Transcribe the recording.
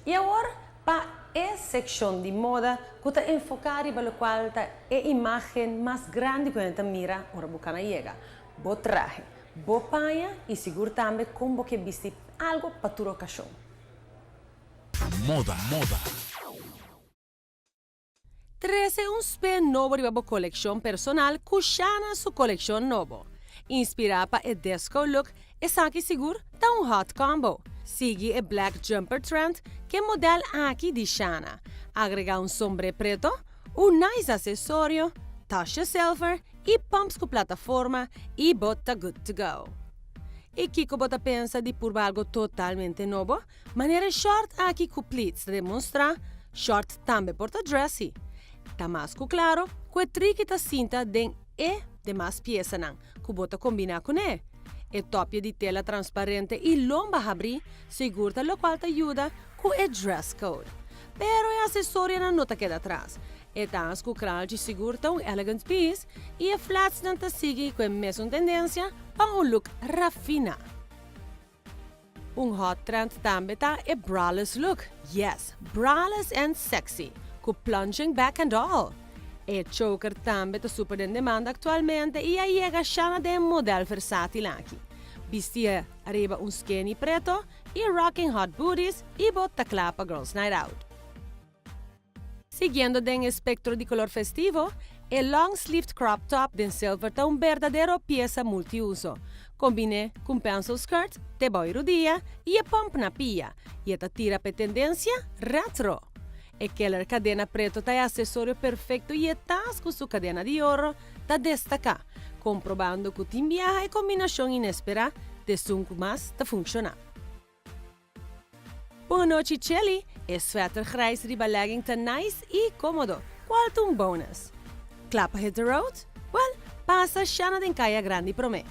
Y awor pa e seccion di moda cu ta enfoca riba locual ta e imagen mas grandi cu hende ta mira ora bo cana yega. Bo trahe, bo paña y sigur tambe con bo ke bisti algo pa tur ocasion. Moda, moda. Trece un spin nobo riba bo coleccion personal cu Shana su coleccion nobo. Inspira pa e disco look, esaki sigur ta un hot combo. Sigui e black jumper trend cu e model aki di Shana. Agrega un sombre preto, un nice accesorio, tasje silver y pumps cu plataforma y bo ta good to go. Y kico bo ta pensa di purba algo totalmente nobo? Manera short aki cu pleats ta demonstra, short tambe por ta dressy. Ta mas cu claro cu e triki ta sinta den e demas piesanan cu bo ta combina cune. E topje di tela transparente y lomba habri sigur ta locual ta yuda cu e dress code. Pero e accesorionan no ta keda atras. E tas cu kraaltje sigur ta un elegant piece y e flatsnan ta sigui cu e mesun tendencia pa un look rafina. Un hot trend tambe ta e braless look. Yes, braless and sexy, cu plunging back and all. E choker tambe ta super den demanda actualmente y a yega Shana den model versátil aki. Bisti ariba un skinny preto y rocking hot booties y bo ta cla pa girls night out. Siguiendo den espectro di color festivo, e long sleeved crop top den silver ta un berdadero pieza multiuso. Combine cu pencil skirt, te bou rudia y e pump na pia, y ta tira pa tendencia retro. E killer cadena preto ta e accesorio perfecto y e tas cu su cadena di oro ta destaca, comprobando cu tin biaha e combinacion inespera ta esun cu mas ta funciona. Bon nochi, Chili. E sweater grijs riba legging ta nice y comodo. Cual un bonus. Cla pa hit the road? Well, pasa Shana den Caya Grandi prome.